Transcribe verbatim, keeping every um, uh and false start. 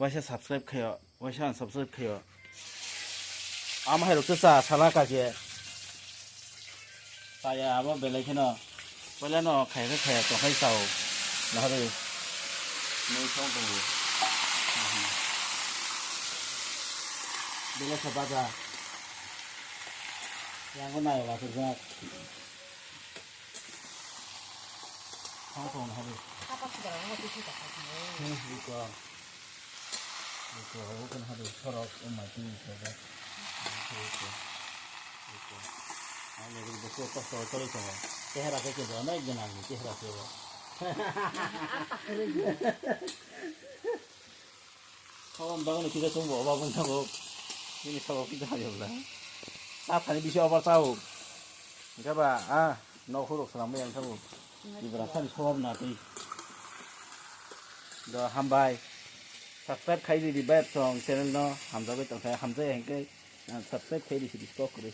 Waisa subscribe khayo, waisa unsubscribe khayo. Ama hai rok cha sala kake. Saya abo belai kheno. Pala no khai khai khai to khai sao. Nahari. Nei song to. Belai kha baja. Yang ko nai la kerja. Thang thang na hadi. Apa sih kalau mau tisu tak kasih? Hmm, iko. Iko, iko na hadi. Sorok, oh my God, iko. Iko, iko. Iko. Ang lagi buku kos to toli to. Chehra ke ke jana, jangan ni chehra ke. Apa kerja? Khawa bagwi no kisa chwngbo oba wng thango. Bini sabo kisa hamya bwla. Cha thani bisi obar chao. Hingke ba a nok huruk swnam yang thango. Ibra sani sobab na twi. Do hambai. Subscribe khai di di bai song channel no hamjagwi tong kha hamjaya hingke subscribe khai di sidi stok kwrwi.